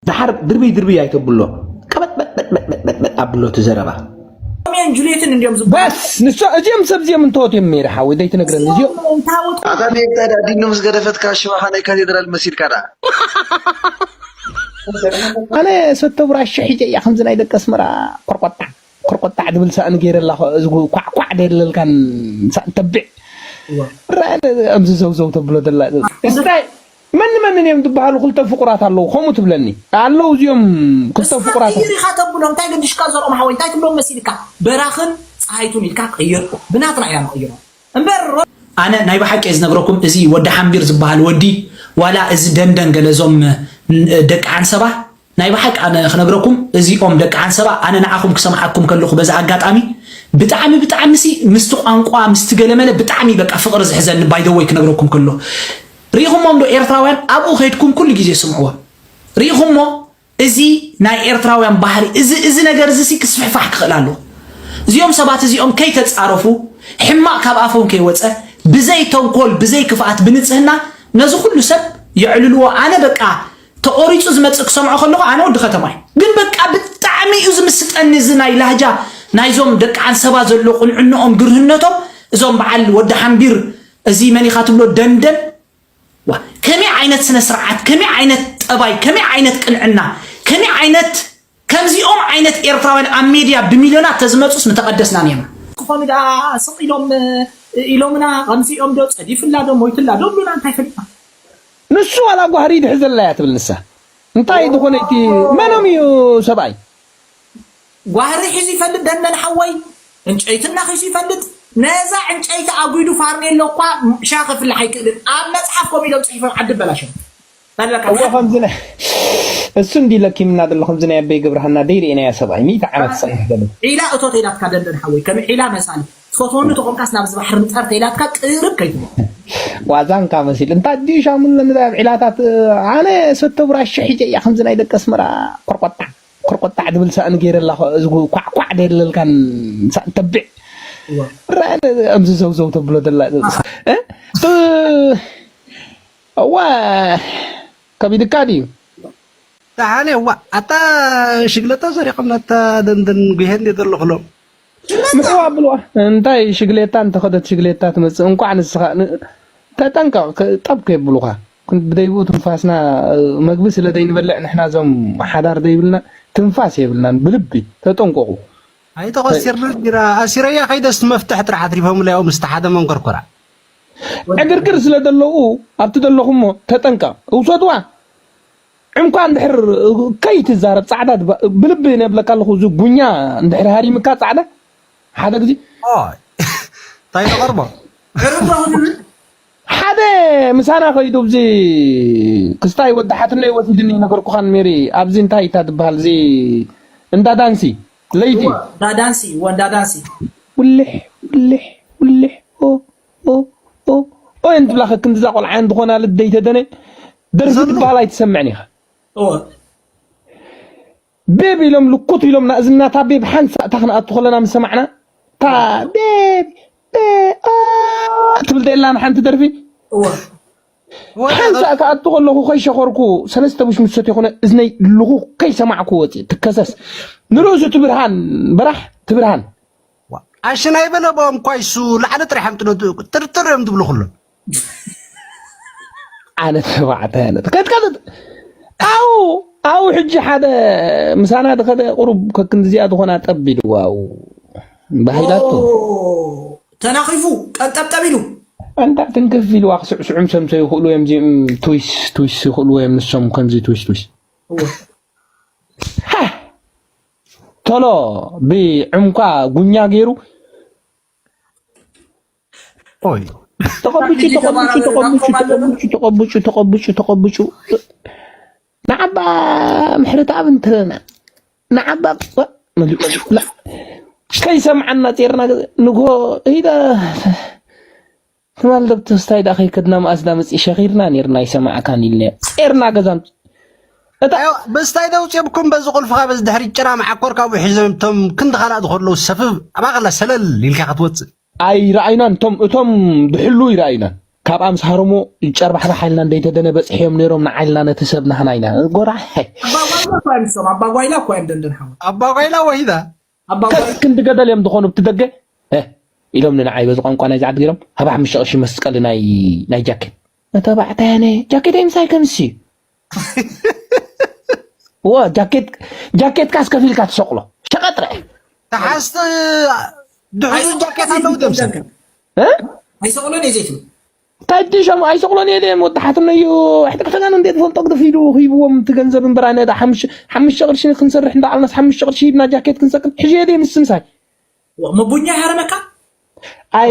ደሓር ድርብይ ድርብይ ኣይተብሎ። ቀበጥበጥበጥበጥበጥ ኣብሎ እቲ ዘረባ። ሮሚዮን ጁልየትን እንዲዮም ዝበ በስ ንሶ እዚኦም ሰብ እዚኦም እንተወት እዮም ነይረ ሓወይ ዘይትነግረኒ እዚኦም። እንታወት ኣታ ኔብታ ዳ ዲኑ ምስ ገደፈትካ ሽባኻ ናይ ካቴድራል መሲልካ ዳ ኣነ ሰተቡራ ሸሒጀ እያ ከምዚ ናይ ደቂ ኣስመራ ቆርቆጣዕ ቆርቆጣዕ ድብል ሳእኒ ገይረ ኣለኹ። እዚ ኳዕኳዕ ደየለልካን ሳእኒ ተቢዕ ራእነ። ኣምዚ ዘውዘው ተብሎ ደላ እንታይ መን መንን እዮም ዝበሃሉ ክልተ ፍቁራት ኣለዉ ከምኡ ትብለኒ ኣለዉ እዚኦም ክልተ ፍቁራት ቀይር ኢኻ ተብሎም እንታይ ገድሽካ ዘርኦም ሓወይ እንታይ ትብሎም መሲልካ በራኽን ፀሃይቱን ኢልካ ቀይር። ብናትና ኢና ንቀይሮ እምበር ሮ- ኣነ ናይ ብሓቂ እየ ዝነግረኩም፣ እዚ ወዲ ሓምቢር ዝበሃል ወዲ ዋላ እዚ ደንደን ገለ እዞም ደቂ ዓንሰባ ናይ ብሓቂ ኣነ ክነግረኩም፣ እዚኦም ደቂ ዓንሰባ ኣነ ንዓኹም ክሰምዓኩም ከለኹ በዚ ኣጋጣሚ ብጣዕሚ ብጣዕሚ ሲ ምስቲ ቋንቋ ምስቲ ገለመለ ብጣዕሚ በቃ ፍቕሪ ዝሕዘኒ ባይደወይ ክነግረኩም ከሎ ርኢኹሞም ዶ ኤርትራውያን ኣብኡ ከይድኩም ኩሉ ግዜ ስምዕዎም ርኢኹሞ እዚ ናይ ኤርትራውያን ባህሪ እዚ እዚ ነገር እዚ ሲ ክስፍሕፋሕ ክኽእል ኣለዎ። እዚኦም ሰባት እዚኦም ከይተጻረፉ ሕማቕ ካብ ኣፎም ከይወጸ ብዘይ ተንኮል ብዘይ ክፍኣት ብንጽህና ነዚ ኩሉ ሰብ የዕልልዎ። ኣነ በቃ ተቖሪጹ ዝመጽእ ክሰምዖ ከለኹ ኣነ ወዲ ከተማ እዩ። ግን በቃ ብጣዕሚ እዩ ዝምስጠኒ እዚ ናይ ላህጃ ናይዞም ደቂ ዓንሰባ ዘሎ ቁንዕንኦም ግርህነቶም እዞም በዓል ወዲ ሓምቢር እዚ መን ኢኻ ትብሎ ደንደን ዋ ከመይ ዓይነት ስነ ስርዓት ከመይ ዓይነት ጠባይ ከመይ ዓይነት ቅንዕና ከመይ ዓይነት ከምዚኦም ዓይነት ኤርትራውያን ኣብ ሜድያ ብሚልዮናት ተዝመፁስ ምተቐደስና ነርና። ክኾኑ ደኣ ስቕ ኢሎም ኢሎምና ከምዚኦም ዶ ፀዲፍላ ዶ ሞይትላ ዶ ብሉና እንታይ ፈልጥና። ንሱ ዋላ ጓህሪ ድሕዘላ እያ ትብል ንሳ እንታይ ዝኾነ እቲ መኖም እዩ ሰብኣይ ጓህሪ ሒዙ ይፈልጥ ደነን ሓወይ ዕንጨይቲ እናኺሱ ይፈልጥ ነዛ ዕንጨይቲ ኣጒዱ ፋርኔሎ እኳ ሻኺ ፍልሕ ኣይክእልን ኣብ መፅሓፍ ከምኡ ኢሎም ፅሒፎም ዓዲ በላሸው በለካ እዎ ከምዚ ናይ እሱ እንዲ ለኪምና ዘሎ ከምዚ ናይ ኣበይ ገብረሃና ደይ ርኤናያ ሰብኣይ ሚእቲ ዓመት ዝፀንሕ ዘሎ ዒላ እቶት ኢላትካ ደንደን ሓወይ ከም ዒላ መሳሊ ትፈትወኒ ተኾንካስ ናብዚ ባሕሪ ምፀር ተኢላትካ ቅርብ ከይትብል ዋዛንካ መሲል እንታይ ድዩ ሻሙለ ንዛ ኣብ ዒላታት ኣነ ሰተቡራ ሸሒጀ እያ ከምዚ ናይ ደቂ ኣስመራ ቆርቆጣ ክርቆጣዕ ድብል ሳእኒ ገይረ ኣለኹ እዚ ኳዕኳዕ ደየለልካን ሳእኒ ተቢዕ ራእነ ኣምዚ ዘውዘው ተብሎ ደላ እ? እዋ ከቢድካ ድዩ ደሓን እዋ ኣታ ሽግለታ ሰሪቆም ነታ ደንደን ጉሄ እንዴ ዘለኹሎም ምሕዋ ብልዋ እንታይ ሽግሌታ እንተኸደት ሽግሌታ ትመፅእ እንኳዕ ንስኻ ን- ተጠንቀቕ ክ- ጠብ ከየብሉኻ ኩን- ብደይብኡ ትንፋስና እ፣ መግቢ ስለ ዘይንበልዕ ንሕና እዞም ሓዳር ዘይብልና ትንፋስ የብልናን ብልቢ ተጠንቀቑ ኣይተቆሲርና ዲና ኣሲረያ ከይደስ መፍትሕ ጥራሕ ኣትሪፎምለያው ምስቲ ሓደ መንኮርኮራ ዕግርግር ስለ ዘለዉ ኣብቲ ዘለኹሞ ተጠንቀቕ ውሰድዋ ዕምኳ እንድሕር ከይትዛረብ ፃዕዳ ብልቢ ነብለካ ኣለኹ እዚ ጉኛ እንድሕር ሃሪምካ ፃዕዳ ሓደ ግዜ እንታይ ተቐርቦ ሓደ ምሳና ከይዱ ብዚ ክስታይ ወዲ ሓትነይ ወሲድኒ ነገርኩኻን ሜሪ ኣብዚ እንታይ እታ ትበሃል እዚ እንዳ ዳንሲ ለይቲ ዳዳንሲ ወንዳ ዳንሲ ውልሕ ውልሕ ውልሕ ኦ ኦ ኦ ኦ እንትብላ ከክንድዛ ቆልዓ እንትኾና ልደይ ተደነ ደርፊ ትበሃል ኣይትሰምዕን ኢኻ እወ ቤብ ኢሎም ልኩት ኢሎም ናእዝናታ ቤብ ሓንሳእ እታ ክንኣቱ ከለና ምስ ሰማዕና እታ ቤብ ቤ- ኦ ትብል ደላ ንሓንቲ ደርፊ እወ ሓንሳእ ክኣቱ ከለኹ ከይሸኸርኩ ሰለስተ ብሽ ምስ ሰትዮ ኮነ እዝነይ ልኹ ከይሰማዕኩ ወፂ ትከሰስ ንርእሱ ትብርሃን በራሕ ትብርሃን ኣሽናይ በለቦም ኳይሱ ላዕሊ ጥራሕ ኣምጥሎ ጥርጥር እዮም ትብሉ ኩሎም ኣነ ተባዕታይ ኣነ ቀጥቀጥ ኣው ኣው ሕጂ ሓደ ምሳና ዝኸደ ቁሩብ ከክንድዚኣ ዝኾና ጠብ ኢልዋ ኣው ባሂላቶ ተናኺፉ ቀንጠብጠብ ኢሉ ኣንታ ትንክፍ ኢልዋ ክስዕስዑም ሰምሰ ይኽእሉ እዮም እዚኦም ትዊስ ትዊስ ይኽእሉ እዮም ንሶም ከምዚ ትዊስ ትዊስ ቶሎ ብዕምኳ ጉኛ ገይሩ ኦይ ተቐብጩ ተቐብጩ ተቐብጩ ተቐብጩ ተቐብጩ ተቐብጩ ተቐብጩ ንዓባ ምሕረተኣብ እንትረና ንዓባ መሊኡ ከይሰምዓና ጼርና ንግሆ ኢዳ ትማል ደብተስታይ ዳ ከይከድና መኣስ ዳ መፅእ ሸኺርና ኔርና ኣይሰማዕካን ኢልናዮ ጼርና ገዛ እታ በስታይ ደውፅብኩም በዚ ቁልፍኻ በዚ ድሕሪ ጭራ መዓኮር ካብኡ ሒዞም እቶም ክንዲ ካልኣት ከለዉ ሰፍብ ኣባኸላ ሰለል ኢልካ ክትወፅእ ኣይረኣዩናን እቶም እቶም ድሕሉ ይረኣዩናን ካብ ኣምስ ሃረሞ ጨርባሕባሕ ኢልና እንደይተደነ በፅሕዮም ነይሮም ንዓይልና ነቲ ሰብ ናህና ኢና ጎራ ኣባጓይላ እኮ እዮም ሶም ኣባጓይላ እኮ እዮም ደንደን ሓወ ኣባጓይላ ወሂዳ ኣባጓይላ ክንዲ ገደል እዮም ዝኾኑ ብቲ ደገ እ፣ ኢሎም ንንዓይ በዚ ቋንቋ ናይዚ ዓዲ ገይሮም ሃባ ሓሙሽተ ቅርሺ መስቀሊ ናይ ናይ ጃኬት ነተባዕታይ ኣነ ጃኬት ኣይምሳይ ከምሲ ዋ ጃኬት ጃኬትካስ ከፊልካ ትሰቅሎ ሸቐጥ ርአ ተሓዝቲ ድሕሪ ጃኬት ኣለዉ ደምሰ እ? ኣይሰቕሎን እየ ዘይትብል እንታይ ብትሸሙ ኣይሰቕሎን እየ ደም ወዲ ሓትነዩ ሕጥቅተጋን እንዴት ፈልጦ ግደፍ ኢሉ ሂብዎም እቲ ገንዘብ እምበር ኣነ ዳ ሓሙሽተ ቅርሺ ክንሰርሕ እንዳ ዓልናስ ሓሙሽተ ቅርሺ ሂብና ጃኬት ክንሰቅል ሕጂ እየ ደም ስምሳይ መቡኛ ይሃረመካ ኣይ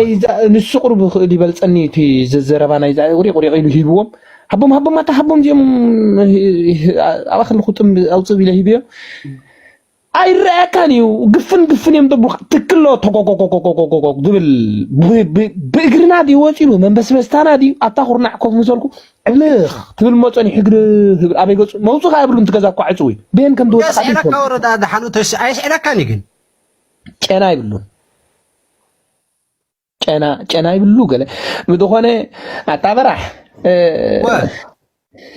ንሱ ቅሩብ ክእል ይበልፀኒ እቲ ዘዘረባ ናይዛ ቁሪቅ ቁሪቅ ኢሉ ሂብዎም ሃቦም ሃቦም ኣታ ሃቦም እዚኦም ኣባክሊ ክጥም ኣውፅእ ኢለ ሂብዮ ኣይረኣየካን እዩ ግፍን ግፍን እዮም ደብሩካ ትክሎ ተጎጎጎጎጎጎጎ ዝብል ብእግርና ድዩ ወፂሉ መንበስበስታና ድዩ ኣብታ ኩርናዕ ኮፍ ምሰልኩ ዕልኽ ትብል መፀኒ ሕግሪ ህብል ኣበይ ገፁ መውፁ ከዓ የብሉን ትገዛ እኳ ዕፅው እዩ ቤን ከም ዝወፅካ ስዕረካ ወረዳ ደሓኑ ኣይስዕረካን እዩ ግን ጨና ይብሉ ጨና ጨና ይብሉ ገለ ብዝኾነ ኣታ በራሕ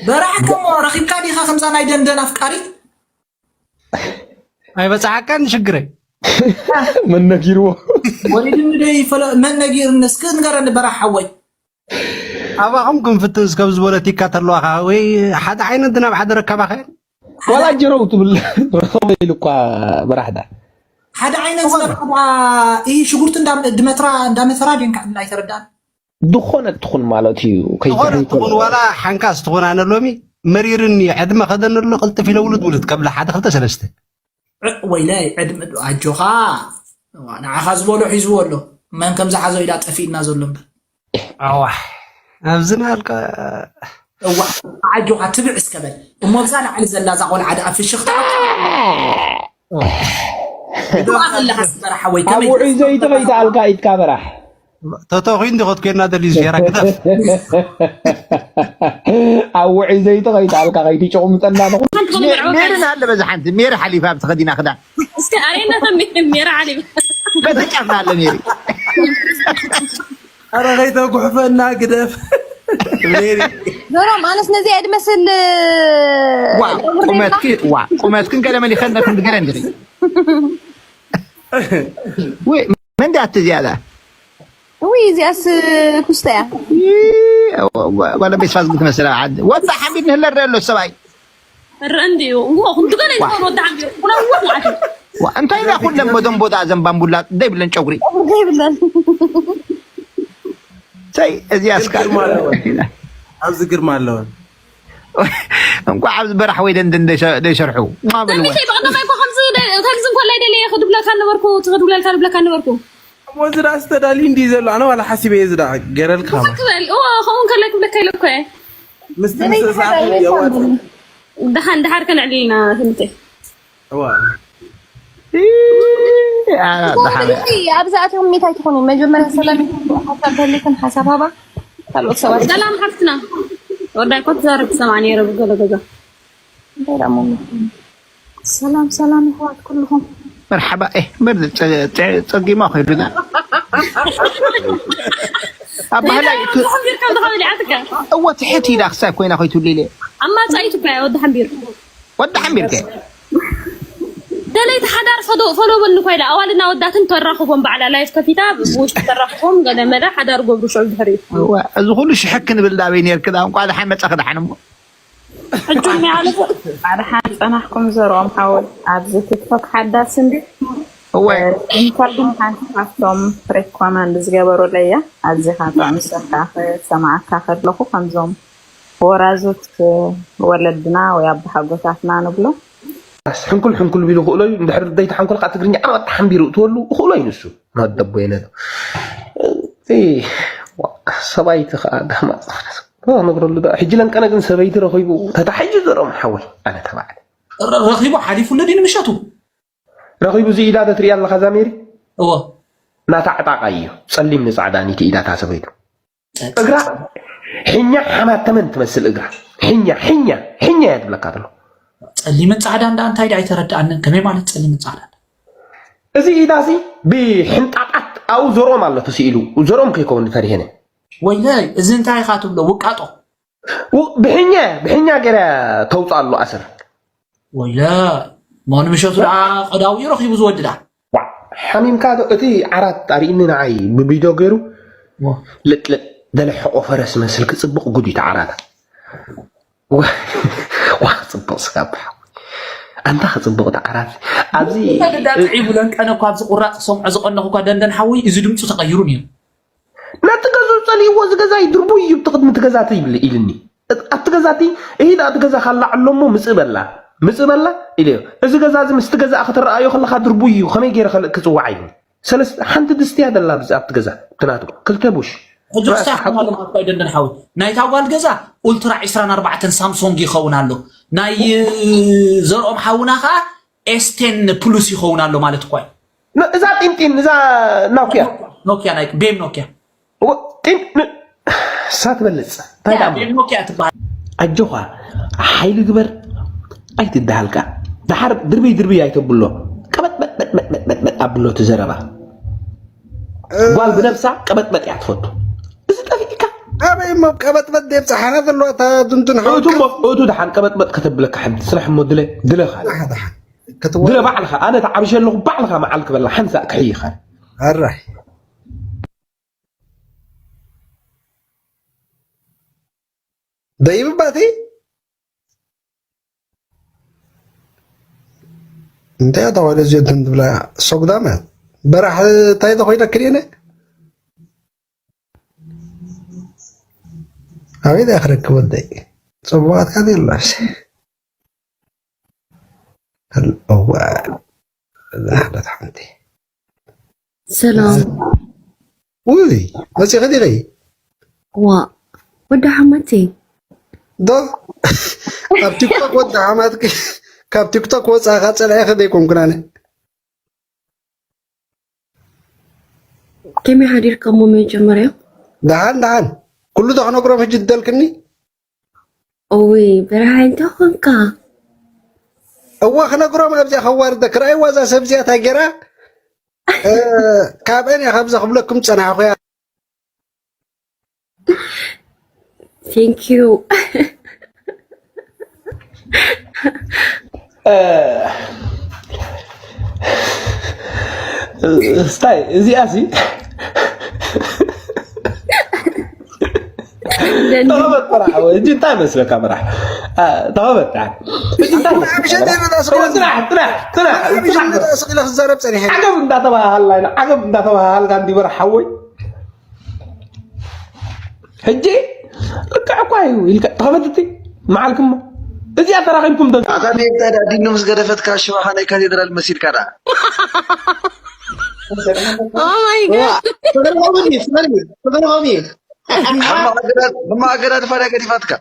በራሕ ከሞ ረኺብካ ዲኻ ከምዛ ናይ ደንደን ኣፍቃሪት ኣይበፅሓካን ሽግረይ መን ነጊርዎ ወሪድኒ ዶ ይፈለ መን ነጊርኒ እስኪ ንገረኒ በራሕ ሓወይ ኣባኹም ክንፍትን እስከብ ዝበለቲካ ተለዋኻ ወይ ሓደ ዓይነት ናብ ሓደ ረከባኸ ዋላ ጀረው ትብል ኢሉ እኳ በራሕዳ ሓደ ዓይነት ዝነበርካ ኢ ሽጉርቲ ድመትራ እንዳመተራ ድንካ ኣይተረዳን ዝኾነ ትኹን ማለት እዩ ዝኾነ ትኹን ዋላ ሓንካስ ትኹን ኣነ ሎሚ መሪርኒ ዕድመ ከደንሎ ቅልጥፍ ኢለ ውሉድ ውሉድ ከብላ ሓደ ክልተ ሰለስተ ወይለይ ዕድመ ኣጆኻ ንዓኻ ዝበሎ ሒዝዎ ኣሎ መን ከም ዝሓዞ ኢዳ ጠፊእና ዘሎ እምበር ኣዋሕ ኣብዚ ናልካ እዋ ኣጆኻ ትብዕ እስከበል እሞ ብዛ ላዕሊ ዘላ እዛ ቆልዓ ደኣ ፍሽኽታ ኣለኻ ስበራሓ ወይ ኣብ ውዑይ ዘይቲ ከይተኣልካ ኢድካ በራሕ ተተኺ እንዲ ኸትኮና ደልዩ ሴራ ግደፍ ኣብ ውዑይ ዘይቲ ከይተኣልካ ከይትጭቑምጠና ንኹን ሜርን ኣለ በዛ ሓንቲ ሜሪ ሓሊፋ ኣብ ተኸዲና ክዳን እስከ ኣሬና ሜራ ሓሊፋ በተጫፍና ኣለ ሜሪ ኣረ ከይተጉሕፈና ግደፍ ሜሪ ዞሮም ኣነስ ነዚኣ ድመስል ዋ ቁመትኪ ዋ ቁመትክን ገለ መሊኸን ነክን ገለ እንድሪ ወይ መን ዲያ እዚኣዳ ውይ እዚኣስ ኩስታ እያ ጓለ ቤት ፋዝ ትመስል ዓዲ ወጣ ሓሚድ ንህለር ኣሎ ሰብኣይ ርእ እንዲዩ እዎ ክንዲ ገለ ይኾን ወዲ ሓሚድ ኩላውት ማለት እንታይ ዳ ኩለን መደንቦ ዳ ዘንባንቡላ ዘይብለን ጨጉሪ ዘይብለን ሰይ እዚኣ እስካ ኣብዚ ግርማ ኣለወን እንኳዕ ኣብዚ በራሕ ወይ ደንድን ደይሰርሑ ሚተይ ብቐዳማይ እኮ ከምዚ ከምዚ እንኮላይ ደልየ ክድብለልካ ነበርኩ ትኽድብለልካ ድብለካ ነበርኩ እሞ እዚ ደኣ ዝተዳልዩ እንዲ ዘሎ ኣነ ዋላ ሓሲበ እየ እዚ ደኣ ገረልካ ክበል እዎ ከምኡ ከላይ ክብለካ ኢለ እኮ እየ ምስቲ ምስተሳእኩ የዋጥ ደሓን ደሓር ከነዕልል ኢና ትምተይ እዋ ኣብዚ ኣትዮም ሚታይ ትኾኑ መጀመርያ ሰላም ሓሳብ ተልክን ሓሳብ ሃባ ካልኦት ሰባት ሰላም ሓፍትና ወዳይ ኮ ትዛረብ ትሰማዕ ነይረ ብገለ ገዛ ሰላም ሰላም ይሕዋት ኩልኹም መርሓባ እ መርዚ ፀጊማ ኮይዱና ኣባህላይ ሓቢርካ ዝኸብል ይዓትካ እወ ትሕት ኢዳ ክሳይ ኮይና ኮይትብሉ ኢለ ኣማፃኢቱ እኮ ወዲ ሓንቢር ወዲ ሓንቢርከ ደለይቲ ሓዳር ፈዶ ፈሎ በልኒ ኮይላ ኣዋልና ወዳትን ተራኽቦም ባዕላ ላይፍ ከፊታ ውሽጢ ተራኽቦም ገለ መለ ሓዳር ገብሩ ሽዑ ድሕሪ እዚ ኩሉ ሽሕክ ንብል ዳበይ ነርክ ዳ እንኳ ዝሓመፀ ክድሓን እሞ ሕጂ ይሓልፉ ኣድሓን ፀናሕኩም ዘርኦም ሓወይ ኣብዚ ቲክቶክ ሓዳስ እንዲ እወ እንካልኩም ሓንቲ ካብቶም ፕሬክ ኮማንድ ዝገበሩለይ እያ ኣዚኻ ጥዑም ስርካ ክሰማዓካ ከለኹ ከምዞም ወራዙት ወለድና ወይ ኣባሓጎታትና ንብሎ ሕንኩል ሕንኩል ቢሉ ክእሎ እዩ እንድሕር ደይተሓንኮል ከዓ ትግርኛ ዓመት ተሓንቢሩ እትበሉ እኽእሎ እዩ ንሱ ናደቦ የነዶ ሰባይቲ ከዓ ዳማ ነግረሉ ዶ ሕጂ ለንቀነ ግን ሰበይቲ ረኺቡ ተታሒዙ ዘርኦም ሓወይ ኣነ ተባዕለ ረኺቡ ሓሊፉ ለዲ ንምሸቱ ረኺቡ እዚ ኢዳ ትሪያ ኣለኻ ዛሜሪ እዎ ናታ ዕጣቃ እዩ ፀሊም ንፃዕዳ ኒቲ ኢዳታ ሰበይቱ እግራ ሕኛ ሓማተመን ትመስል እግራ ሕኛ ሕኛ ሕኛ እያ ትብለካ ተሎ ፀሊምን ፃዕዳ እንዳ እንታይ ዳ ኣይተረድኣንን ከመይ ማለት ፀሊምን ፃዕዳ እዚ ኢዳ እዚ ብሕንጣጣት ኣብኡ ዘርኦም ኣሎ ተስኢሉ ዘርኦም ከይከውን ፈሪሄነ ወይለይ፣ እዚ እንታይ ኢኻ ትብሎ? ውቃጦ። ብሕኛ ብሕኛ ገይራ ተውፅኣሉ ኣሰር። ወይለ፣ ሞን ምሸቱ ደኣ ቀዳዊኡ ረኺቡ ዝወዲ ደኣ። ዋዕ፣ ሓሚምካ ዶ? እቲ ዓራት ኣርእኒ ንዓይ ብቪድዮ ገይሩ። ልጥልጥ፣ ደለ ሕቆ ፈረስ መስል ክፅብቕ ጉድ እዩ እቲ ዓራታ። ዋ ክፅብቕ ስጋብ ሓወይ፣ ኣንታ ክፅብቕ እቲ ዓራት ኣብዚ። ተደዳ ጥዒሙ ለንቀነ እኳ ኣብዚ ቁራፅ ክሰምዖ ዝቐነኹ እኳ ደንደን ሓወይ፣ እዚ ድምፁ ተቐይሩ ነይሩ። ነቲ ገዝኡ ፀሊእዎ፣ እዚ ገዛ እዩ ድርቡይ እዩ፣ ብቲ ቅድሚ እቲ ገዛ እቲ ይብል ኢልኒ። ኣብቲ ገዛ እቲ፣ እሂ፣ እቲ ገዛ ካላዕሎ እሞ ምፅእ በላ፣ ምፅእ በላ ኢለዮ። እዚ ገዛ እዚ ምስቲ ገዛ ክትረኣዮ ከለኻ ድርቡይ እዩ፣ ከመይ ገይረ ከልእ ክፅዋዕ ኢልኒ። ሰለስተ፣ ሓንቲ ድስቲ እያ ደላ ኣብዚ ኣብቲ ገዛ፣ እቲ ናቱ ክልተ ቡሽ። ሕጂ ክሳብ ሕማሎም ኣባይ ደንደን ሓዊ ናይታ ጓል ገዛ ኡልትራ ዕስራን ኣርባዕተን ሳምሶንግ ይኸውን ኣሎ። ናይ ዘርኦም ሓውና ከዓ ኤስቴን ፕሉስ ይኸውን ኣሎ ማለት እኳ እዩ። ን- እዛ ጢንጢን እዛ ናኩያ ኖኪያ ናይ ቤም ኖኪያ ወ- ጢን ን- እሳ ትበልፅ እንታይ ደኣ ቤም ኖኪያ ትበሃል። ኣጆኻ ሓይሊ ግበር ኣይትደሃልካ። ድሓር ድርብይ ድርብይ ኣይተብሎ። ቀበጥበጥበጥበጥበጥ ኣብሎ እቲ ዘረባ። ጓል ብነብሳ ቀበጥበጥ እያ ትፈቱ። እዚ ጠፊእካ ኣበይ እሞ ቀበጥበጥ ደብፃሓና ዘለዋ እታ ድንቱን እቱ ሓወልካ እሞ እቱ ድሓን ቀበጥበጥ ከተብለካ ሓንቲ ስራሕ እሞ ድለ ድለ ካልእ ሓደ ሓደ ክትወ ድለ ባዕልኻ ኣነ ተዓብሸ ኣለኹ ባዕልኻ መዓል ክበላ ሓንሳእ ክሕይኻ ኣራይ ደይብባቲ እንታይ ኣታ ወደ ጀንትን ትብላ ሶግዳም እያ በራሕ እንታይ ተኮይነ ክልነ ኣቤት ኣክረክ ወደይ ጽቡቃት ካት የላሽ እዋ ሓዳት ሓንቲ ሰላም ውይ መፂኺ ዲኺ ዋ ወዲ ሓማተይ ዶ ኣብ ቲክቶክ ወዲ ሓማትኪ ካብ ቲክቶክ ወፃኻ ፀልዒኺ ዘይኮንኩን ኣነ ከመይ ሓዲርካ እሞ መጀመርያ ደሓን ደሓን ኩሉ ዶ ክነግሮም ሕጂ ትደልክኒ እውይ በርሃ እንታይ ኮንካ እዋ ክነግሮም ኣብዚኣ ከዋርደ ክረኣይዋ እዛ ሰብ እዚኣ እንታይ ገይራ ካብአን እያ ካብዛ ክብለኩም ፀናሕኩ እያ Thank you. ስታይ እዚኣ ሲ ተኸበት ጥራሕ ሕጂ እንታይ መስለካ ምራሕ ተኸበት ጥራሕ ሕጂ እንታይ መስለካ ጥራሕ ጥራሕ ጥራሕ ጥራሕ ዓገብ እንዳተባሃልና ኢና ዓገብ እንዳተባሃልካ እንዲበር ሓወይ ሕጂ ርክዕ እኳ እዩ ኢልካ ተኸፈትቲ መዓልክሞ እዚኣ ተራኺብኩም ዶ ኣታ ኔብታ ዳ ዲኑ ምስ ገደፈትካ ሽባኻ ናይ ካቴድራል መሲልካ ዳ Oh my god. ተገርሞምኒ ስመኒ ተገርሞሚ ብማእገዳድፋ ዳ ገዲፋትካ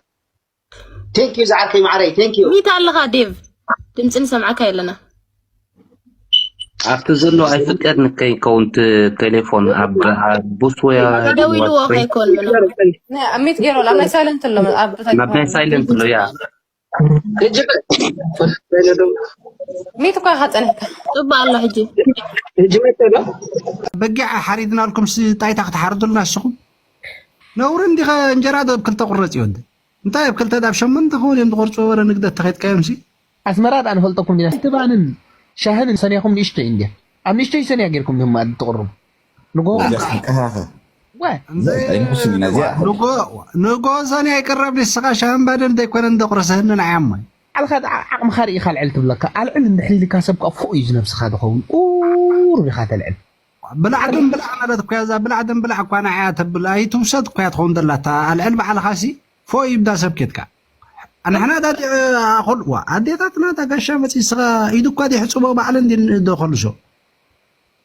Thank you ዝዓርከይ ማዕረይ thank you ሚት ኣለኻ ዴቭ ድምፂ ንሰምዓካ የለና ኣብቲ ዘሎ ኣይፍቀድ ንከይከውን ቴሌፎን ኣብ ቡስወያ ደዊልዎ ከይኮን ምና ሚት ገይሮ ኣብ ናይ ሳይለንት ኣሎ ኣብ ናይ ሳይለንት ኣሎ ያ ሚት እኳ ኢኻ ፀኒሕካ ፅባ ኣሎ ሕጂ በጊዕ ሓሪድናልኩም ጣይታ ክትሓርዱልና ንስኹም ነውሪ እንዲኸ እንጀራ ዶ ብ ክልተ ቁረፅ እዩ እንታይ ኣብ ክልተ ዳብ ሸሞንተ ክውን እዮም ዝቆርፅዎ ወረ ንግደት ተኸድካዮም ሲ ኣስመራ ዳኣ ንፈልጠኩም ዲና ትባንን ሻህን ሰንያኹም ንእሽተይ እንድያ ኣብ ንእሽተይ ሰንያ ጌርኩም ዲኹም ማኣዲ ትቕርቡ ንጎ ንጎ ሰንያ ይቅረብ ንስኻ ሻህን ባደን ዘይኮነ እንደቁረሰህንን ዓያማይ ባዕልኻ ዓቕምኻ ርኢኻ ኣልዕል ትብለካ ኣልዕል እንድሕር ኢልካ ሰብ ከዓ ፎእ እዩ ዝነብስኻ ዝኸውን ቁሩብ ኢኻ ተልዕል ብላዕ ደም ብላዕ ማለት እኮ እዛ ብላዕ ደም ብላዕ እኳ ንዓያ ተብል ኣይትውሰድ እኮ እያ ትኸውን ዘላ እታ ኣልዕል ባዕልኻ ሲ ፎእ ይብዳ ሰብ ኬድካ ንሕና ዳዲዕ ኣኹል ዋ ኣዴታትና እታ ጋሻ መፂስኻ ኢዱ እኳ ዲሕፅቦ ባዕለን ዶ ከልሶ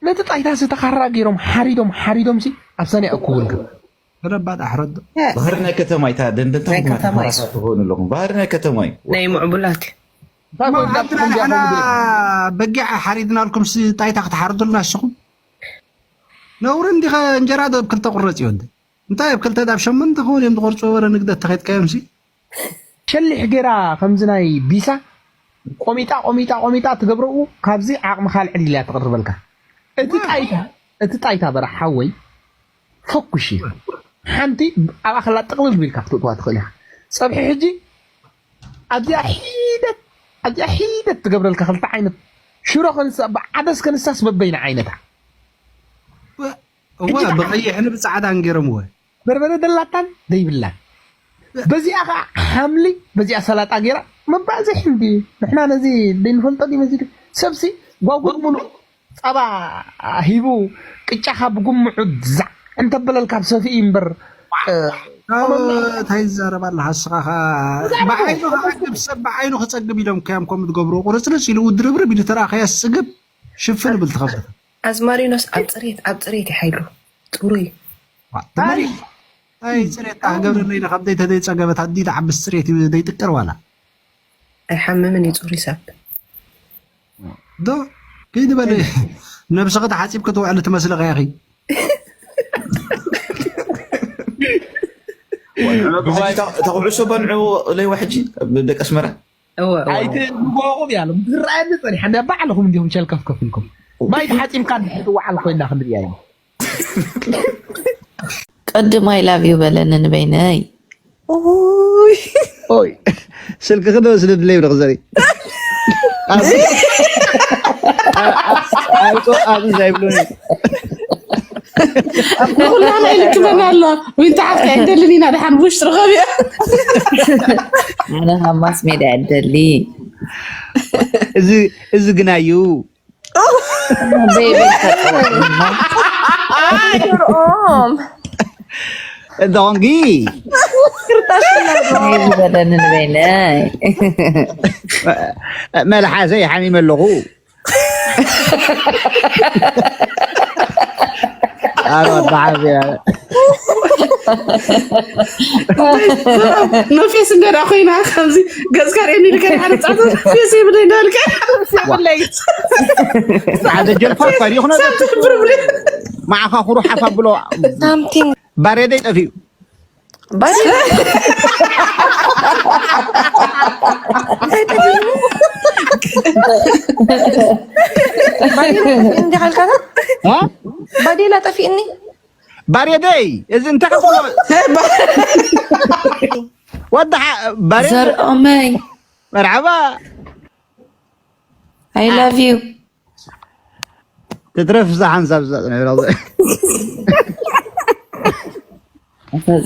ነቲ ጣይታ ዝተኻራ ገይሮም ሓሪዶም ሓሪዶም ሲ ኣብ ሰነ ኣኩብልካ ረባት ኣሕረዶ ባህሪ ናይ ከተማ ይታ ደንደንታ ትኾኑ ኣለኹም ባህሪ ናይ ከተማ እዩ ናይ ምዕቡላት በጊዕ ሓሪድናልኩም ጣይታ ክትሓርዱልና ንስኹም ነውሪ እንዲኸ እንጀራ ዶ ክልተ ቁረፅ እዩ እንታይ ኣብ ክልተ ዳብ ሸሞንተ ክውን እዮም ዝቆርፅዎ ወረ ንግደት ተኸድካዮም ሲ ሸሊሕ ገይራ ከምዚ ናይ ቢሳ ቆሚጣ ቆሚጣ ቆሚጣ ትገብረኡ ካብዚ ዓቕምኻ ልዕል ኢላ ትቕርበልካ እቲ ጣይታ እቲ ጣይታ በራሕ ሓወይ ፈኩሽ እዩ ሓንቲ ኣብኣ ከላ ጥቕልል ቢልካ ክትእትዋ ትኽእል ኢኻ። ጸብሒ ሕጂ ኣብዚኣ ሒደት ኣብዚኣ ሒደት ትገብረልካ ክልተ ዓይነት ሽሮ ከንሳ ብዓደስ ከንሳስ በበይና ዓይነታ እዋ ብቐይሕን ብፃዕዳን ገይሮምዎ። በርበረ ደላታን ዘይብላን በዚኣ ከዓ ሓምሊ በዚኣ ሰላጣ ገይራ መባእዝሒ እንዲ ንሕና ነዚ ዘይንፈልጦ ድዩ መዚዱ ሰብሲ ጓጉድ ሙሉእ ጸባ ሂቡ ቅጫኻ ብጉምዑ ዛዕ እንተበለልካ ብሰፍኢ እምበር እንታይ ዝዛረብ ኣለካ እስኻ ብዓይኑ ክዓግብ ሰብ ብዓይኑ ክፀግብ ኢሎም ከያም ከም ትገብሩ ቁርፅርፅ ኢሉ ድርብርብ ኢሉ ተረኣኸያ ስፅግብ ሽፍን ብል ትኸፍት ኣዝማሪኖስ ኣብ ፅሬት ኣብ ፅሬት ይሓይሉ ጥሩይ ኣይ ፅሬት ክገብረለይ ካብ ዘይተዘይፀገበት ኣዲ ተዓብስ ፅሬት እዩ ዘይጥቅር ዋላ ኣይሓምምን እዩ ፅሩይ ሰብ ዶ ከይዲ በለ ነብስኺ ተሓፂብ ክትውዕሊ ትመስሊ ኸያኺ ተኩዕሶ በልዑ ለይዋ ሕጂ ደቂ ኣስመራ ኣይትንጎቑም ያሎም ዝረኣየኒ ፀኒሓ እንዳ ባዕልኹም እንዲኹም ሸልከፍከፍ ኢልኩም ማይ ተሓፂብካ እንድሕር ትወዓል ኮይና ክንሪኣ ኢና ቅድም I love you በለኒ ንበይነይ ኦይ ስልክኺ ዶ ስለ ድለይ ብለኽ ዘሪ ኣብዚ ዘይብሉኒ ኩላና ይልክመና ኣሎ ዊንታ ሓፍቲ ኣይደልን ኢና ድሓን ውሽጢ ርኸብ እያ ኣነ ካብ ማስ ሜድያ እደሊ እዚ ግናዩ ኦም እንተኾንኪ ዝበለኒ ንበይነ መልሓሰይ ሓሚመ ኣለኹ ኣረ በዓል መፌስ እንደ ኮይና ከምዚ ገጽካ ርእየኒ ልከ ሓደ ጻቱ ፌስ ይብለይ እንዳልከ ይብለይ ሓደ ጀልፋ እኳ ይኹነ ሳምቲ ብርብሪ ማዕኻ ኩሩ ሓፋ ብሎ ሳምቲንግ ባሬደይ ጠፊኡ ባዴላ ጠፊእኒ ባሬደይ እዚ እንታይ ክትብሎ ወዳ ባሬ ዘርኦመይ መርሓባ I love you ትትረፍ እዛ ሓንሳብ እዛ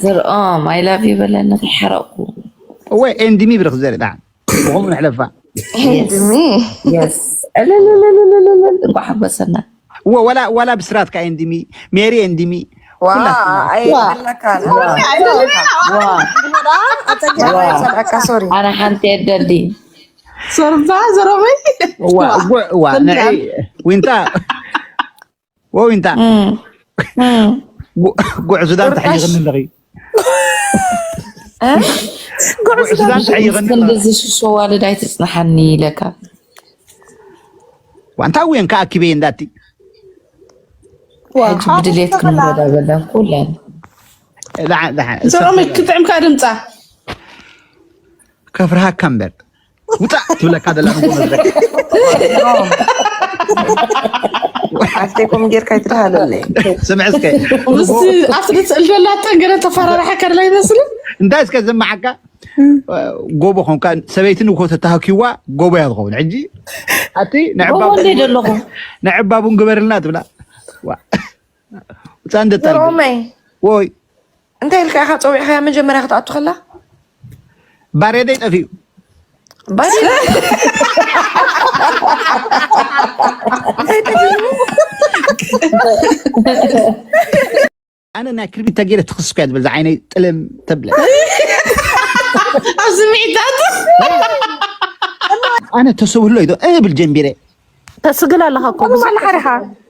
ዘርኦም I love you በለኒ ከይሓረቕኩ እወ ኤንድሚ ብርክ ዘሪ ጣዕም ብኸምኡ ንሕለፋ ኤንድሚ yes እልልልልልልል እንኳ ሓጎሰና እወ ወላ ወላ ብስራት ከ ኤንድሚ ሜሪ ኤንድሚ ኣይበለካን ኣነ ሓንቲ የደሊ ሶርባ ዘሮመይ እዋ ንዒ ዊንታ ወዊንታ ጉዕ ሱዳን ተሓይኽኒ ኣለኺ ጉዕ ሱዳን ተሓይኽኒ ክንድዚ ሽሾ ዋልድ ኣይትፅንሓኒ ኢለካ ዋንታ እውን ከኣኪበ እንዳቲ ሕጂ ብድሌት ክንረዳበለን ኩለን ዘሮመይ ክትዕምካ ድምፃ ከፍርሃካ እምበር ውፃእ ትብለካ ዘላ ንጎ መድረክ ኣፍቴኮም ጌርካ ይትረሃለለይ ስምዕ እስከ ምስቲ ኣብቲ ስእል ዘላ ጠንገረ ተፈራራሐ ከድላ ይመስል እንታይ እስከ ዝመዓካ ጎቦ ኮንካ ሰበይቲ ንጎ ተተሃኪዋ ጎቦ እያ ትኸውን ሕጂ ኣቲ ንዕባ ጎቦ እንደ ዘለኹ ንዕባ ቡን ግበርልና ትብላ ውፃ እንደታ ዘሮመይ ወይ እንታይ ኢልካ ኢኻ ፀዊዕኻያ መጀመርያ ክትኣቱ ከላ ባሬደይ ጠፊኡ ባሬ ኣነ ናይ ክርቢት ተገይረ ትኽስኮ እያ ትብል ዝዓይነይ ጥልም ተብለ ኣብ ስምዒታት ኣነ ተሰብህሎ ኢዶ እብል ጀንቢረ ተስግል ኣለኻ እኮ ማለሓሪኻ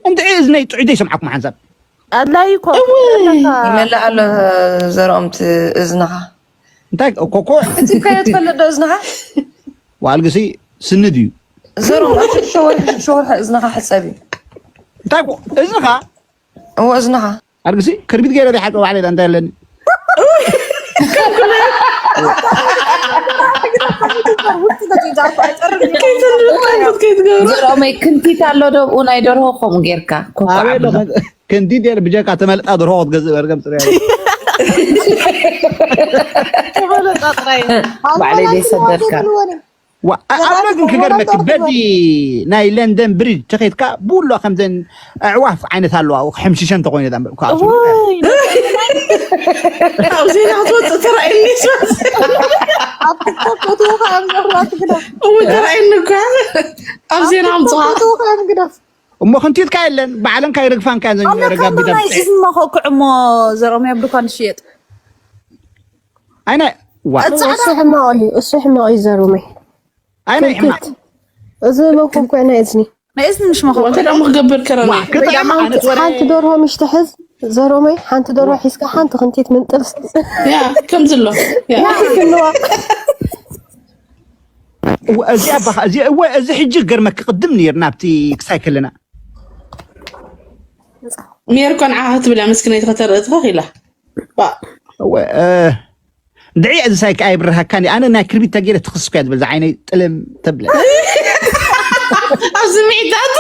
እንድዒ እዝነይ ጥዑይ ዘይሰምዓኩም ሓንሳብ ኣድላይ እኮ ይመልእ ኣሎ ዘርኦም እዝንኻ እንታይ ኮኮ ሕፂብካዮ ትፈልጥ ዶ እዝንኻ ዋልግሲ ስንድ እዩ ዘርኦም ሸወርሒ ሸወርሒ እዝንኻ ሕፀብ እዩ እንታይ እዝንኻ እዎ እዝንኻ ኣርግሲ ክርቢት ገይረ ዘይሓፀ ባዕለይ እንታይ ኣለኒ ዘርኦመይ ክንቲት ኣሎ ዶ ብኡ ናይ ደርሆ ከምኡ ጌርካ ኮኮ ኣበይ ዓብሎ። ኣለኹ? ክንዲ ድየ ብጀካ ተመልጣ ደርሆ ክትገዝእ በርገም ጽርያ። ተመለጣ ጥራይ። ባዕለይ ደይ ሰደድካ። ዋ ኣነ ግን ክገርመክ በዚ ናይ ለንደን ብሪጅ ተኸይድካ ብሎ ከምዘን ኣዕዋፍ ዓይነት ኣለዋ። ሕምሽሸን ተኮይነ ዳምበልኳ እወይ፣ ኣብ ዜና ክትወፅእ ተራእየኒ። ኣብ ቲክቶክ እትውካ እዮም ዘፍራት ግዳ። እው ተራእየኒ እኳ ኣብ ዜና ኣምፅኻ። እትውካ እዮም ግዳ። እሞ ክንቲትካ የለን ባዕለን ካይረግፋንካ ዘን ኣነ ረጋቢ ከምዚ ናይ እዝኒ መኸኩ ዕሞ ዘሮም ኣብ ድኳን ዝሽየጥ። ኣይነ ዋ ጻዕዳ እሱ ሕማቕ እዩ፣ እሱ ሕማቕ እዩ ዘሩመይ። ኣይነ ሕማቅ እዚ መኮኮ ናይ እዝኒ ናይ እዝኒ ምሽ መኸኩ ወንተ ደሞ ክገብር ከረና ዋ ክትሪያ ማለት ወረ ሓንቲ ደርሆ ምሽ ትሕዝ ዘሮመይ፣ ሓንቲ ደርሆ ሒዝካ ሓንቲ ክንቲት ምንጥል። ያ ከምዚ ኣሎ ያ ስንዋ እዚ ኣባኻ እዚ እወ እዚ ሕጂ ገርመክ ቅድም ነይር ናብቲ ክሳይ ከለና ሜርኮን ዓኻ ክትብል እያ መስኪነይቲ ከተርኢ ትኽኽ ኢላ። ባ- እወ እ፣ ድዒ እዚ ሳይክ ኣይብርሃካኒ ኣነ ናይ ክርቢት ተገይረ ትኽስኮ እያ ትብል ዝዓይነይ ጥልም ተብለ ኣብ ስምዒታት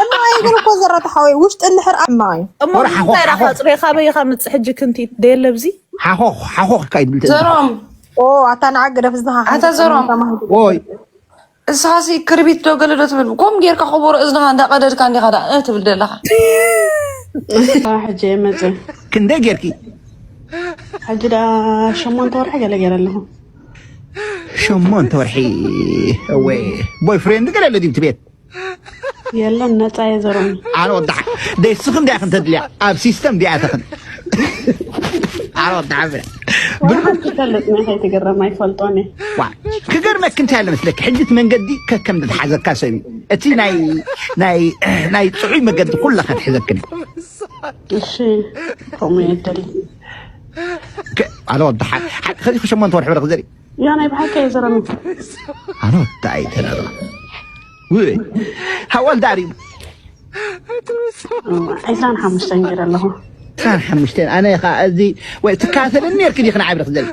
እማ ይግር እኮ ዘራታ ሓወይ ውሽጢ እንድሕር ኣማ እዩ። እሞ ወረ ሓኾ- እንታይ ራኻ ሓኾ። ጽሬ ካበይ ኢኻ ምጽእ ሕጂ ክንቲት ደየለ ብዚ ሓኾኽ ሓኾኽካ ይትብል ትእዝዝ። ዘሮም ኦ ኣታ ንዓ ገደፍ እዝንኻ ኣታ ዘሮም ኦይ እስኻሲ ክርቢት ዶ ገለ ዶ ትብል? ኮም ጌርካ ከበሮ እዝንኻ እንዳቀደድካ እንዲኻ ዳ እ ትብል ዘለኻ። ሕጂ የመጽእ ክንደይ ጌርኪ ሕጂ ዳ ሸሞንተ ወርሒ ገለ ገይረ ኣለኹ። ሸሞንተ ወርሒ እወ ቦይ ፍሬንድ ገለ ኣሎ ድዩ ትቤት የለን ነፃ እየ ዘሮም። ኣነ ወዳሓ ደስኽም ዲያ ክንተድልያ ኣብ ሲስተም ዲያ ተኽን ኣነ ወዳሓ ብለ ብርሃን ትፈልጥ ናይ ከይትገረም ኣይፈልጦን እየ። ዋ ክገርመክ እንታይ ኣለ መስለክ ሕጂ እቲ መንገዲ ከከም ዝሓዘካ ሰብ እዩ እቲ ናይ ናይ ናይ ፅዑይ መገዲ ኩላ ከትሕዘክን እዩ እሺ ከምኡ የደል ኣነ ወዳሓ ከዚ ሸሞንተ ወርሒ በለ ክዘርኢ ያ ናይ ብሓቂ እየ ዘረሚ። ኣነ ወዳ ኣይተናግራ ውይ ሃዋል ዳሪ ዒስራን ሓሙሽተን ገይረ ኣለኹ። ሳን ሓሙሽተን ኣነ ኸዓ እዚ ወይ ትከታተለኒ ነርክ ዲኽን ዓብሪ ክዘል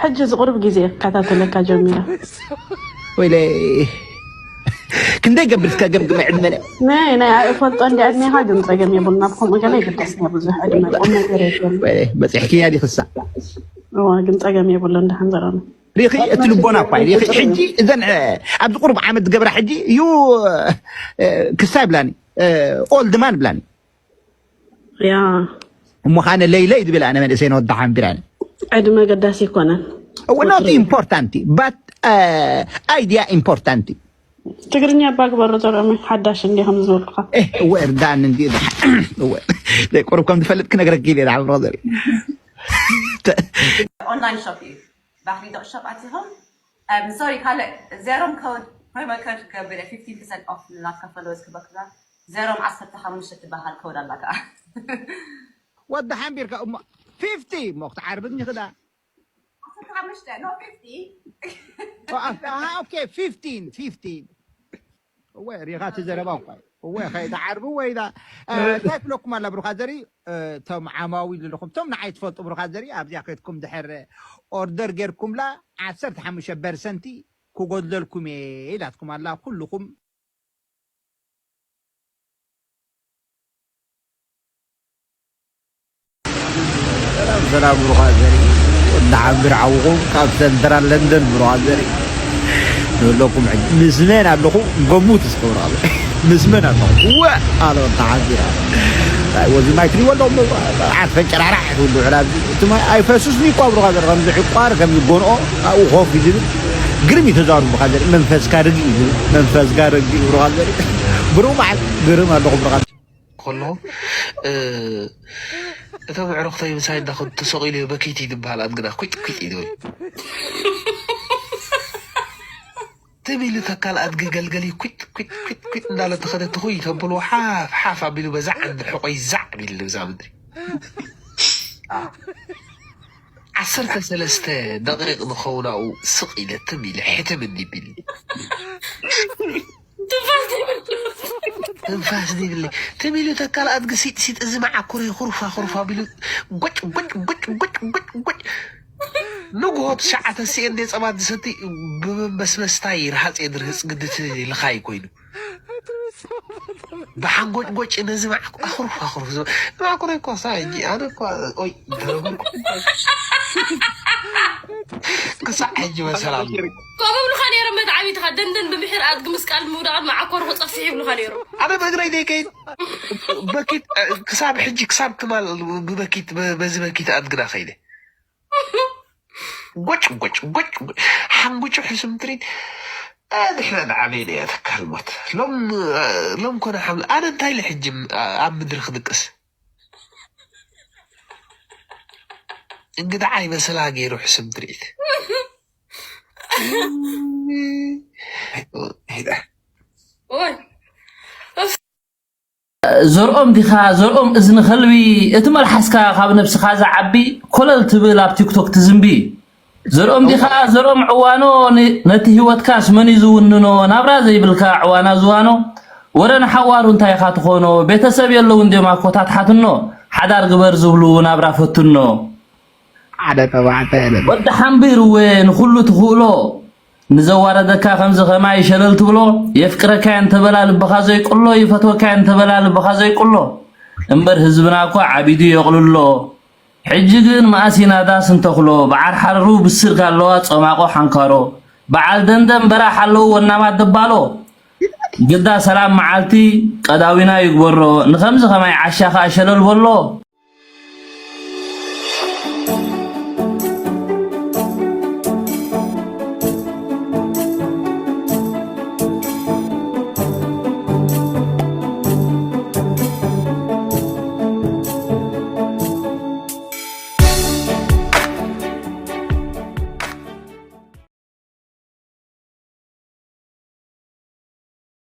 ሕጂ እዚ ቁርብ ግዜ እከታተለካ ጀሚረ። ወይለ ክንደይ ገብር እስከ ገምግመ ዕድመለ ናይ ናይ እፈልጦ እንዲ ዕድሜኻ ግን ፀገም የብሉ ናብ ከምኡ ገለ ይግደስ ብዙሕ ዕድመ ቁም ነገር የብሉ። በፂሕክያ ዲኽሳ እዋ ግን ፀገም የብሉ እንዳሓንዘረኑ ሪኺ እቲ ልቦና እኳ ሪኺ ሕጂ እዘን ኣብዚ ቁሩብ ዓመት ዝገብራ ሕጂ እዩ ክሳ ይብላኒ ኦልድ ማን ይብላኒ ያ እሞ ኻነ ለይለይ ዝብል ኣነ መንእሰይ ነወዳ ሓንቢራኒ ዕድመ ገዳሲ ይኮነን not important but idea important ትግርኛ እባ ግበሮ ዘርኦመይ ሓዳሽ እንዲ ከም ዝበልኩኻ እወ እርዳን እንዲ ዘይቁሩብ ከም ዝፈልጥ ክነግረክ ኢለ ብሮ ዘርኢ ኦንላይን ሾፕ እዩ ባክሪ ዶቅ ሾፕ ኣቲኹም ሶሪ ካልእ ዜሮም ኮድ ፕሮሞ ኮድ ክገብር የ ፊፍቲን ፐርሰንት ኦፍ ናትካ ፎሎወርስ ክበክላ ዜሮም ዓሰርተ ሓሙሽተ ትበሃል ኮድ ኣላ ከዓ ወዲ ሓንቢርካ እሞ ፊፍቲ እሞ ክትዓርብኒ ክዳ ዓሰርተ ሓሙሽተ ኖ ፊፍቲ ኦኬ ፊፍቲን ፊፍቲን እወ ሪኻ እቲ ዘረባ እኳ እወ ከይትዓርቡ ወይ ዳ እንታይ ክብለኩም ኣላ ብሩኻ ዘሪ እቶም ዓማዊ ልልኹም እቶም ንዓይ ትፈልጡ ብሩኻ ዘሪ ኣብዚኣ ከይትኩም ድሕር ኦርደር ጌርኩምላ ዓሰርተ ሓሙሽተ ፐርሰንቲ ክጎድለልኩም እየ ኢላትኩም ኣላ ኩልኹም ሰላም ብሩኻ ዘርኢ ወዲ ሓንቢር ዓውኹም ካብ ሰንትራል ለንደን ብሩኻ ዘርኢ ንብለኩም ሕጂ ምስ መን ኣለኹ ገሙት እስከ ብሩኻ ዘርኢ ምስ መን ኣለኹ ወ ኣለ ወዲ ሓንቢር ወዚ ማይ ትሪዎ ኣለኹም ዓርፈ ጨራራሕ ትብሉ ዕላል እቲ ማይ ኣይፈሱስኒ እኳ ብሩኻ ዘርኢ ከምዚ ዕቋር ከም ዝጎንኦ ኣብኡ ኮፍ ይዝብል ግርም ይተዛሩ ብኻ ዘርኢ መንፈስካ ርግእ ይብል መንፈስካ ርግእ ብሩኻ ዘርኢ ብሩኽ በዓል ግርም ኣለኹም ብሩኻ ከሎ እቶም ኣዕሩኽተይ ምሳይ እንዳኸዱ ተሰቒሉ እየ በኪቲ ዝበሃል ኣድግና ኩጭ ኩጭ እዩ ዝብል ትም ኢሉ ተካል ኣድጊ ገልገሊ ኩጭ ኩጭ ኩጭ ኩጭ እንዳለ ተኸደ ትኹይ ተብልዎ ሓፍ ሓፍ ኣቢሉ በዛ ዓንዲ ሕቆይ ዛዕ ቢሉ ንብዛ ምድሪ ዓሰርተ ሰለስተ ደቂቕ ንኸውን ኣብኡ ስቕ ኢለ ትም ኢለ ሕትም እንዲቢል ትንፋስ ዘይብለይ ትም ኢሉ ተካል ኣድጊ ሲጥ ሲጥ እዚ መዓኩሪ ኩርፋ ኩርፋ ቢሉ ጎጭ ጎጭ ጎጭ ጎጭ ጎጭ ጎጭ ንግሆ ትሽዓተ ሲኤን ዴ ጸባ ዝሰቲ ብመመስመስታይ ርሃጽ የድርህጽ ግድት ልኻይ ኮይኑ ብሓንጎጭጎጭ ነዚ ማዕኮ ኣኽሩፍ ኣኽሩፍ ዝ- ማዕኮ ናይ ኮሳ ሕጂ ኣነ እኳ ኦይ ተረጉም ክሳዕ ሕጂ መሰላም ከምኡ ብሉኻ ነይሮም። መትዓቢትኻ ደንደን ብምሒር ኣድጊ ምስ ቃል ምውዳቕን መዓኮር ክጸፍሕ ይብሉኻ ነይሮም። ኣነ ብእግረይ ዘይከይድ በኪት ክሳብ ሕጂ ክሳብ ትማል ብበኪት በዚ በኪት ኣድግና ከይደ ጎጭ ጎጭ ጎጭ ጎጭ ሓንጉጭ ሕሱም ትሪት ድሕረ ዓበይ ነያ ተካል ሞት ሎም ሎም ኮነ ሓምለ ኣነ እንታይ ኢለ ሕጂ ኣብ ምድሪ ክድቅስ እንግዳ ዓይ መሰላ ገይሩ ሕሱም ትርኢት ወይ ዘርኦም ዲኻ ዘርኦም እዝኒ ከልቢ እቲ መልሓስካ ካብ ነብስኻ ዝዓቢ ኮለል ትብል ኣብ ቲክቶክ ትዝንቢ ዘርኦም ዲኻ ዘርኦም ዕዋኖ ን- ነቲ ህይወትካስ መን እዩ ዝውንኖ ናብራ ዘይብልካ ዕዋና ዝዋኖ ወረ ንሓዋሩ እንታይ ኢኻ ትኾኖ ቤተሰብ የለውን ድዮም ኣኮታት ሓትኖ ሓዳር ግበር ዝብሉ ናብራ ፈትኖ ሓደ ተባዕታይ ኣለ ወዲ ሓንቢርወ ንኹሉ ትኽእሎ ንዘዋረደካ ከምዚ ኸማይ ሸለል ትብሎ የፍቅረካ እንተበላ ልብኻ ዘይቅሎ ይፈትወካ እንተበላ ልብኻ ዘይቅሎ እምበር ህዝብና እኮ ዓቢዱ የቕልሎ ሕጂ ግን መኣስ ኢና ዳስ እንተኽሎ በዓል ሓረሩ ብስር ጋለዋ ጸማቖ ሓንካሮ በዓል ደንደን በራሕ ኣለዉ ወናማት ደባሎ ግዳ ሰላም መዓልቲ ቀዳዊና ይግበሮ ንኸምዚ ኸማይ ዓሻ ኸኣ ሸለል በሎ